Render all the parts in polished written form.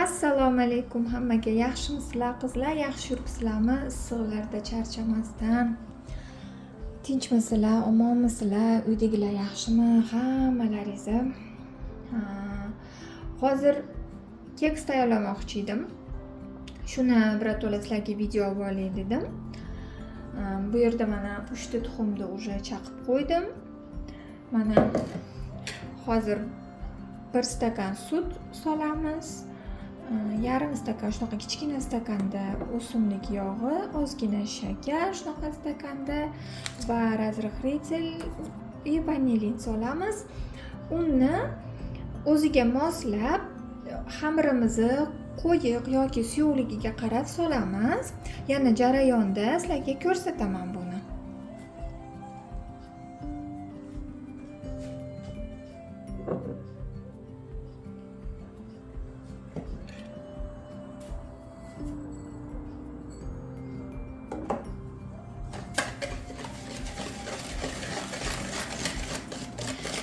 Assalomu alaykum hammaga. Yaxshimisizlar, qizlar? Yaxshi yuribsizlarmi? Issiqlarda charchamasdan tinchmisizlar, omonmisizlar? Uydagilar yaxshimi? Hammalaringizni. Hozir keks tayyorlamoqchi edim. Shuni birato'la sizlarga video olib olay dedim. Bu yerda mana 3 ta tuxumni уже chaqib qo'ydim. Mana hozir 1 stakan sut solamiz. Yarim stakan shunaqa kichkina stakanda o'simlik yog'i, ozgina shakar shunaqa stakanda va разрыхлитель и vanilin solamiz. Unni o'ziga moslab xamirimizni qo'yiq yoki suyuqligiga qarab solamiz. Yana jarayonda sizlarga ko'rsataman buni.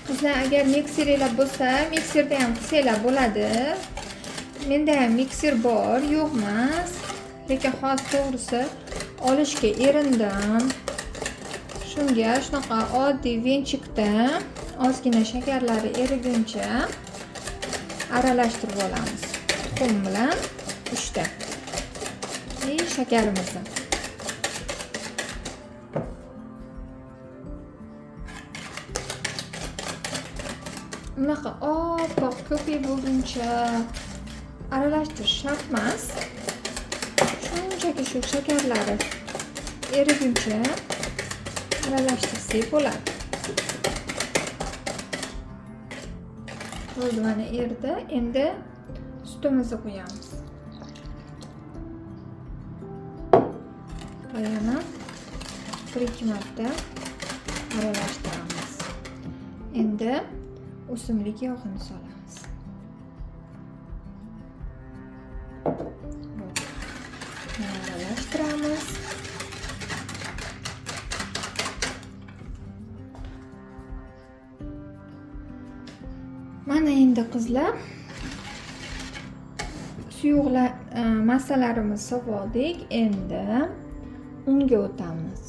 Qizlar, agar mikseringlar bo'lsa, mikserda ham qilsanglar bo'ladi. Menda ham mikser bor, yo'q emas. Lekin hozir to'g'risi olishga erindim. Shunga shunaqa oddiy venchikda ozgina shakarlari eriguncha aralashtirib olamiz. Tuxum bilan 3 ta. И shakarimizni. Bunaqa oppoq ko'pik bo'lguncha aralashtirish shart emas. Shunchaki shu shakarlari eriguncha aralashtirsak bo'ladi. Bo'ldi, mana eridi. Endi sutimizni quyamiz. Va yana 1-2 marta aralashtiramiz. Endi o'simlik yog'ini solamiz. Aralashtiramiz. Mana endi qizlar suyuqlar massalarimizni solib oldik. Endi unga o'tamiz.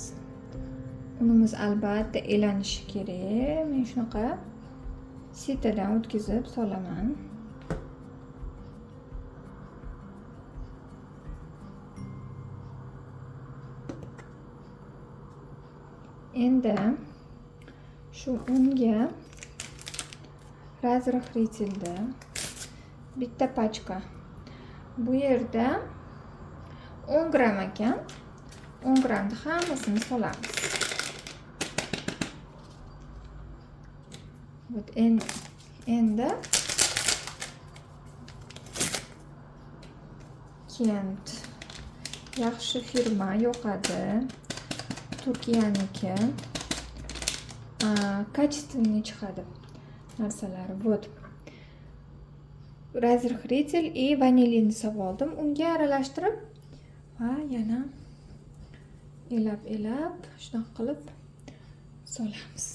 Unimiz albatta elanishi kerak. Men shunaqa sitadan o'tkazib solaman. Endi shu unga разрыхлительda bitta pachka. Bu yerda 10 gramm ekan. 10 grammni hammasini solamiz. Вот endi Kent yaxshi firma yoqadi. Turkiyaniki. Качественный chiqadi narsalari. Вот. Разрыхлитель и vanilin solib oldim. Unga aralashtirib va yana elab-elab shunaqa qilib solamiz.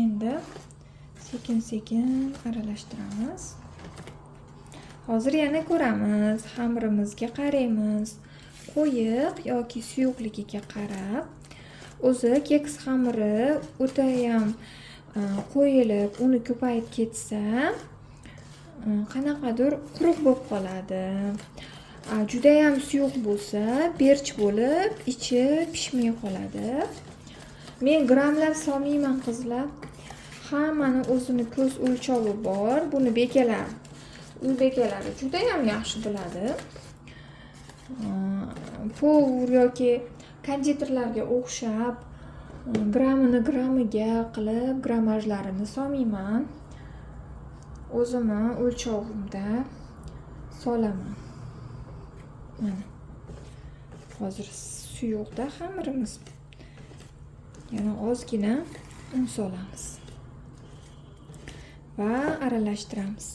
Endi sekin-sekin aralashtiramiz. Hozir yana ko'ramiz, xamirimizga qaraymiz. Qo'yiq yoki suyuqligiga qarab, o'zi keks xamiri o'tayam qo'yilib, uni ko'payib ketsa, qanaqadir quruq bo'lib qoladi. Juda ham suyuq bo'lsa, berch bo'lib, ichi pishmay qoladi. Men grammlab solmayman qizlar. Hammani o'zini ko'z o'lchovi bor. Buni bekalar, uy bekalari juda ham yaxshi biladi. Povur yoki konditerlarga o'xshab grammini grammiga qilib grammajlarini solmayman. O'zimni o'lchovimda solaman. Mana. Hozir suyuqda xamirimiz. Yana ozgina un solamiz. Va aralashtiramiz.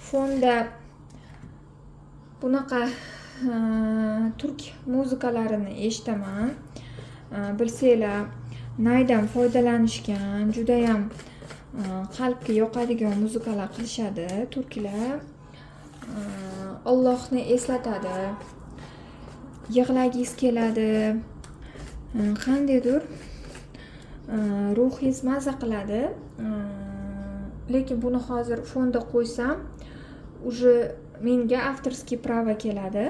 Fonda bunaqa Turk muzikalarini eshitaman. Bilsanglar, naydan foydalanishgan, judayam qalbga yoqadigan muzikalar qilishadi turklar. Allohni eslatadi. Yig'lagingiz keladi. Qandaydir ruhingiz maza qiladi. Lekin buni hozir fonda qo'ysam, уже menga авторский право keladi.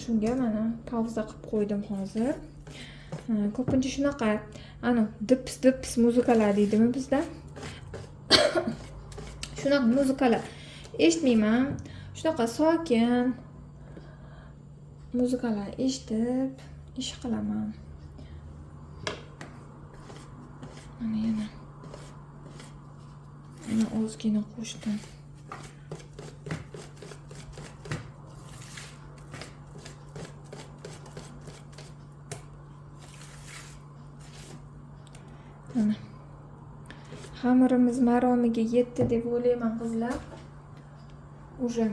Shunga mana pauza qilib qo'ydim hozir. Ko'pincha shunaqa ana dips dips muzikalar deydimi bizda? Shunaqa muzikalar eshitmayman. Shunaqa sokin muzikalar eshitib ish qilaman. Mana yana. Mana ozgina qo'shdim. Mana. Xamirimiz maromiga yetdi deb o'ylayman qizlar. Уже.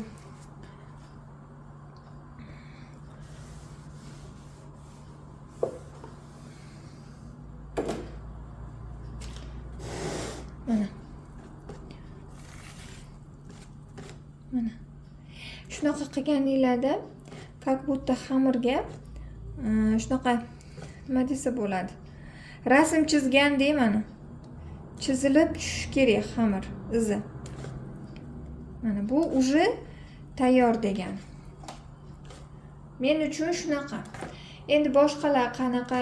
Mana. Mana. Shunaqa qilganinglarda как будто xamirga shunaqa nima desa bo'ladi? Rasm chizgandek mana. Chizilib tushishi kerak xamir izi. Mana bu уже tayyor degan. Men uchun shunaqa. Endi boshqalar qanaqa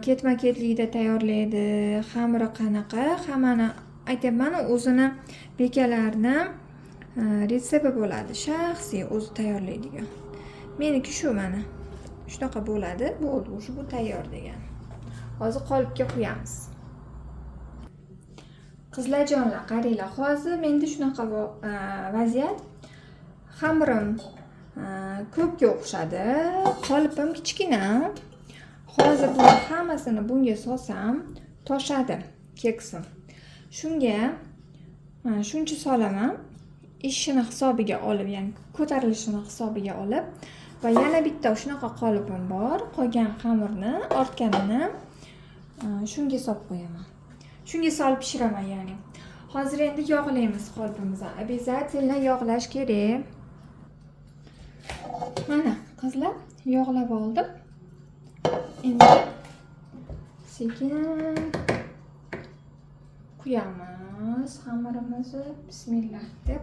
ketma-ketlikda tayyorlaydi, xamiri qanaqa, hammani aytyapman, o'zini bekalarni retsepti bo'ladi, shaxsiy o'zi tayyorlaydigan. Meniki shu mana. Shunaqa bo'ladi, bo'ldi, уже bu tayyor degan. Hozir qolipga quyamiz. Qizlarjonlar, qaranglar, hozir menda shunaqa vaziyat. Xamirim ko'pga o'xshadi, qolipim kichkina. Hozir buni hammasini bunga solsam, toshadi keksim. Shunga mana shuncha solaman. Ishini hisobiga olib, ya'ni ko'tarilishini hisobiga olib va yana bitta shunaqa qolipim bor. Qolgan xamirni ortganini shunga solib qo'yaman. Shunga solib pishiraman, ya'ni. Hozir endi yog'laymiz qolipimizni. Обязательно yog'lash kerak. Mana qizlar, yog'lab oldim. Endi sekin quyamiz xamirimizni. Bismillah deb.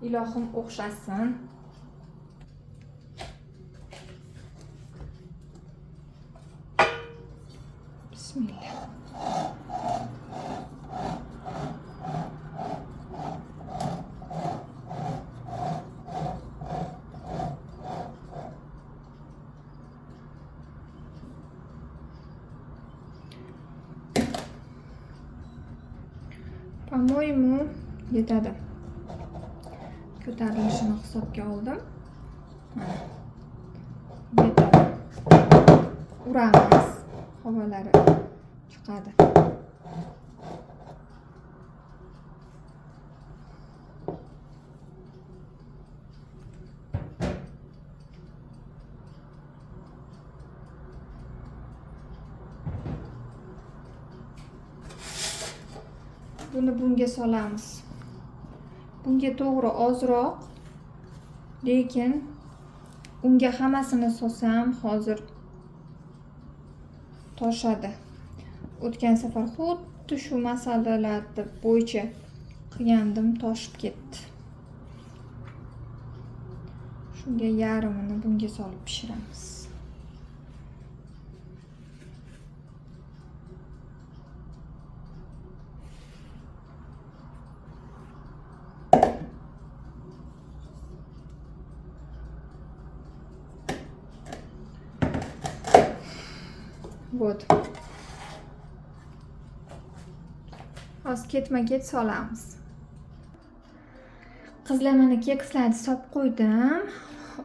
Ilohim o'xshasin. Bismillah. По-моему, yetadi. Ko'tarilishini hisobga oldim. Mana. Yetadi. Uramiz. Havolari chiqadi. Buni bunga solamiz. Bunga to'g'ri ozroq, lekin unga hammasini solsam hozir toshadi. O'tgan safar xuddi shu masalalar bo'yicha qilgandim, toshib ketdi. Shunga yarmini bunga solib pishiramiz. Вот. Hozir ketma-ket solamiz. Qizlar, mana kekslarni solib qo'ydim.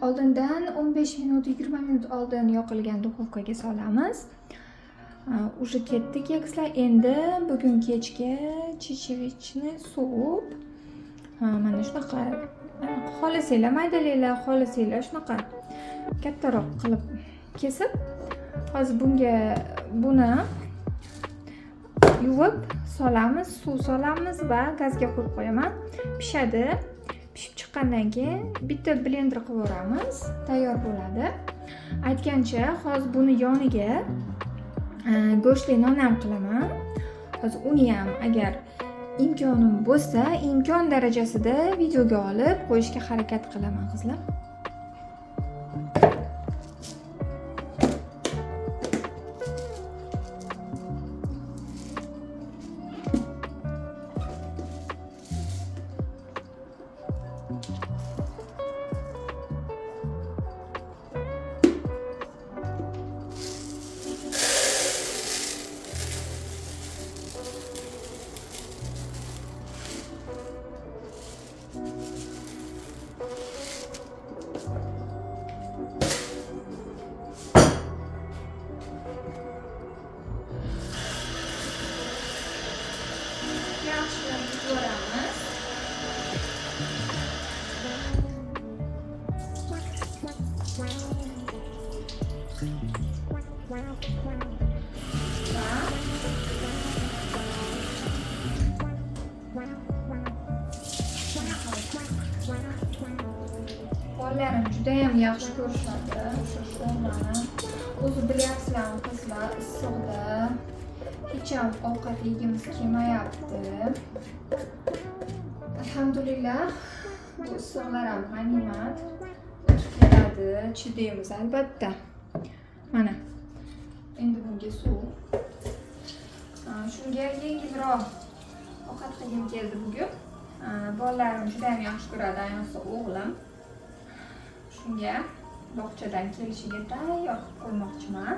Oldindan 15 minut, 20 minut oldin yoqilgan duxovkaga solamiz. Уже ketdi kekslar. Endi bugun kechga чечевичный суп. Mana shunaqa Xohlasanglar maydalanglar, xohlasanglar shunaqa kattaroq qilib kesib, hozir bunga buni yuvib solamiz, suv solamiz va gazga qo'yib qo'yaman. Pishadi. Pishib chiqqandan keyin bitta blender qilib yuboramiz, tayyor bo'ladi. Aytgancha, hozir buni yoniga go'shtli non ham qilaman. Hozir uni ham agar imkonim bo'lsa, imkon darajasida videoga olib qo'yishga harakat qilaman qizlar. Yaxshilab yuboramiz. Bolalarim judayam yaxshi ko'rishadi o'sha sho'rvani. O'zi bilyapsizlarmi qizlar, issiqda hech ham ovqat yegimiz kelmayapti. Alhamdulillah, bu issiqlar ham g'animat. O'tib ketadi, chidaymiz albatta. Mana endi bunga suv. Shunga yengilroq ovqat qilgim keldi bugun. Bolalarim juda ham yaxshi ko'radi, ayniqsa o'g'lim. Shunga bog'chadan kelishiga tayyor qilib qo'ymoqchiman.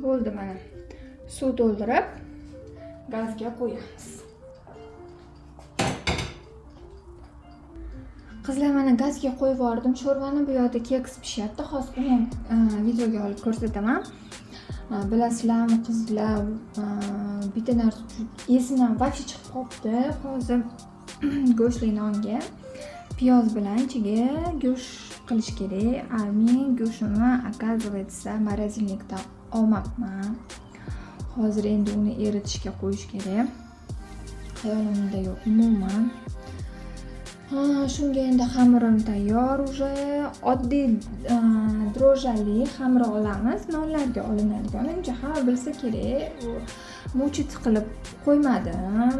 Bo'ldi, mana suv to'ldirib gazga qo'yamiz. Qizlar, mana gazga qo'yib yubordim sho'rvani. Bu yoqda keks pishyapti. Hozir uni ham videoga olib ko'rsataman. Bilasizlarmi qizlar, bitta narsa esimdan вообще chiqib qolibdi. Hozir go'shtli nonga piyoz bilan ichiga go'sht qilish kerak. Men go'shtimni оказывается морозильникdan olmabman. Hozir endi uni eritishga qo'yish kerak. Xayolimda yo'q umuman. Shunga endi xamirim tayyor уже. Oddiy drojali xamir olamiz. Nonlarga olinadigan. Menimcha hamma bilsa kerak. Muchit qilib qo'ymadim.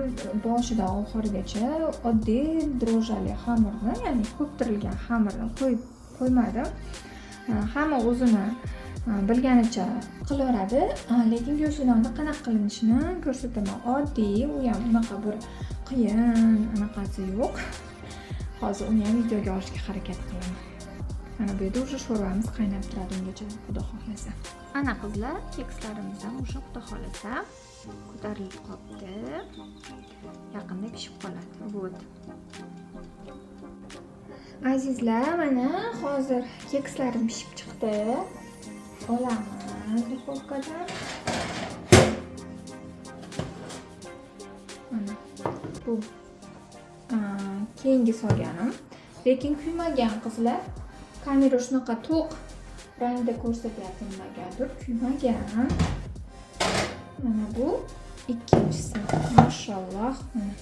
Boshidan oxirigacha oddiy drojali xamirni, ya'ni ko'ptirilgan xamirni qo'yib qo'ymadim. Hamma o'zini bilganicha qilaveradi. Lekin go'shtli nonni qanaqa qilinishini ko'rsataman. Oddiy, u ham unaqa bir qiyin anaqasi yo'q. Hozir uni ham videoga olishga harakat qilaman. Mana bu yerda уже sho'rvamiz qaynab turadi ungacha, xudo xohlasa. Ana qizlar, kekslarimiz ham уже xudo xohlasa ko'tarilib qolibdi. Yaqinda pishib qoladi. Вот. Azizlar, mana hozir kekslarim pishib chiqdi. Olamiz duxovkadan. Mana bu keyingi solganim, lekin kuymagan qizlar. Kamera shunaqa to'q rangda ko'rsatyapti, nimagadir kuymagan. Mana bu ikkinchisi. Mashalloh. Mana.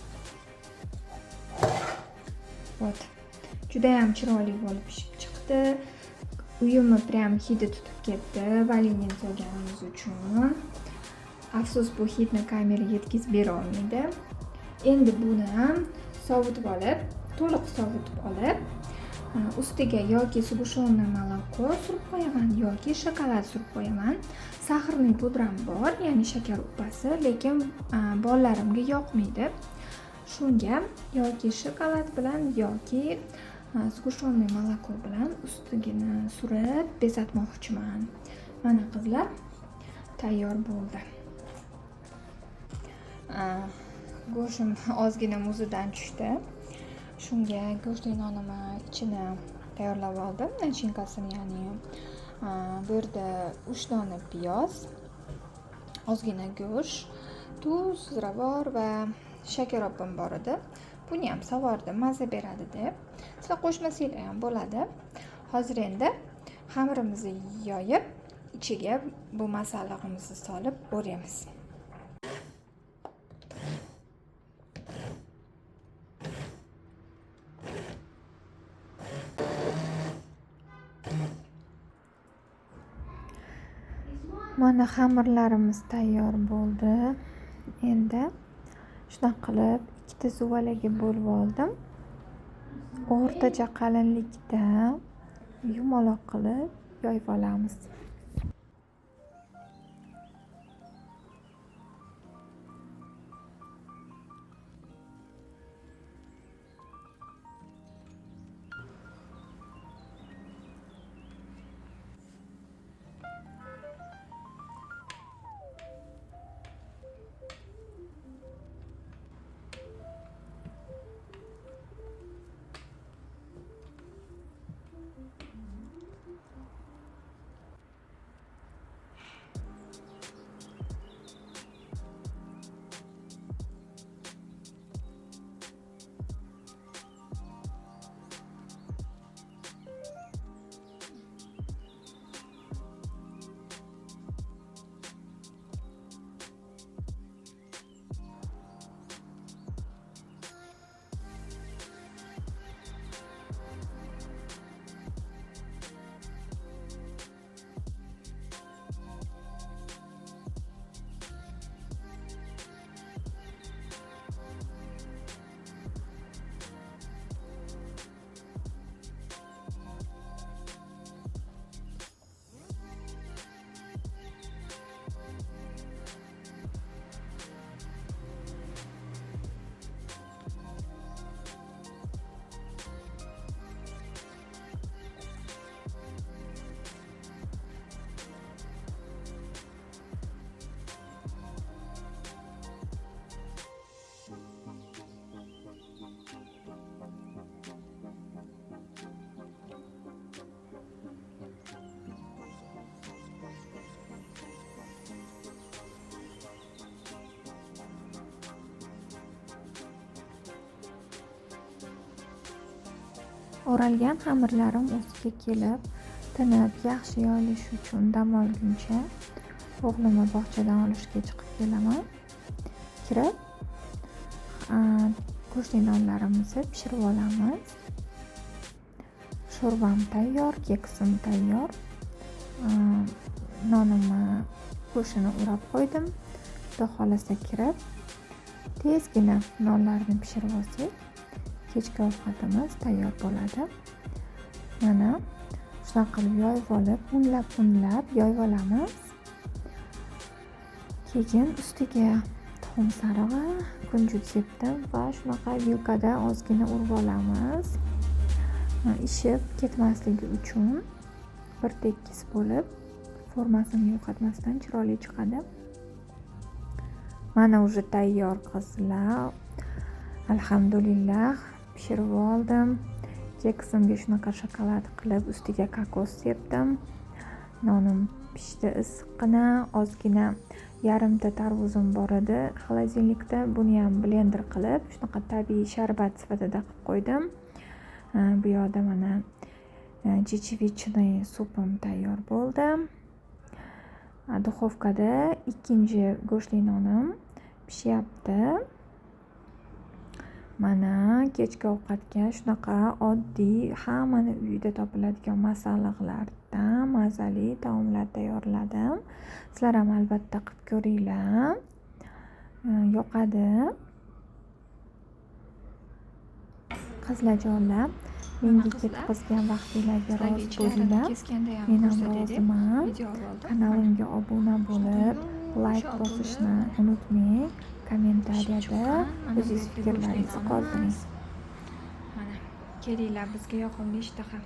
Вот. Juda ham chiroyli bo'lib pishib chiqdi. Uyimni prям hidi tutib ketdi vanilin solganimiz uchun. Afsus, bu hidni kamera yetkazib bera olmaydi. Endi buni ham sovutib olib, to'liq sovutib olib, ustiga yoki сгущенное молоко surib qo'yaman, yoki shokolad surib qo'yaman. Сахарный pudram bor, ya'ni shakar upasi, lekin bolalarimga yoqmaydi. Shunga yoki shokolad bilan yoki сгущенное молоко bilan ustigini surib bezatmoqchiman. Mana qizlar, tayyor bo'ldi. Go'shtim ozgina muzidan tushdi. Shunga go'shtli nonimni ichini tayyorlab oldim, начинка sini, ya'ni bu yerda 3 dona piyoz, ozgina go'sht, Tuz, ziravor va shakaropim bor edi. Buni ham sovordim, maza beradi deb. Sizlar qo'shmasanglar ham bo'ladi. Hozir endi xamirimizni yoyib, ichiga bu masallig'imizni solib o'raymiz. Mana xamirlarimiz tayyor bo'ldi. Endi shunaqa qilib ikkita zuvalaga bo'lib oldim. O'rtacha qalinlikda yumaloq qilib yoyib olamiz. O'ralgan xamirlarim o'ziga kelib, tinib, yaxshi yoyilishi uchun dam olguncha o'g'limni bog'chadan olishga chiqib kelaman. Kirib, go'shtli nonlarimizni pishirib olamiz. Sho'rvam tayyor, keksim tayyor. Nonimni go'shtini o'rab qo'ydim. Xudo xolasa kirib, tezgina nonlarni pishirib olsak, kechki ovqatimiz tayyor bo'ladi. Mana shunaqa qilib yoyib olib, unlab yoyib olamiz. Keyin ustiga tuxum sarig'i, kunjut sepdim va shunaqa vilkada ozgina urib olamiz. Ishib ketmasligi uchun bir tekis bo'lib, formasini yo'qotmasdan chiroyli chiqadi. Mana уже tayyor qizlar. Alhamdulillah pishirib oldim. Keksimga shunaqa shokolad qilib ustiga kokos sepdim. Nonim pishdi issiqqina, ozgina yarimta tarvuzim bor edi xolodilnikda. Buni ham blender qilib shunaqa tabiiy sharbat sifatida qilib qo'ydim. Bu yoqda mana чечевичный supim tayyor bo'ldi. Duxovkada ikkinchi go'shtli nonim pishyapti. Mana kechki ovqatga shunaqa oddiy hammani uyida topiladigan masalliqlardan mazali taomlar tayyorladim. Sizlar ham albatta qilib ko'ringlar. Yoqadi. Qizlarjonlar, menga ketqizgan vaqtinglarga rozi bo'linglar. Men ham roziman. Kanalimga obuna bo'lib, like bosishni unutmang. Kommentariyada o'zingiz fikrlaringizni qoldiring. Mana kelinglar, bizga yoqimli ishtaha.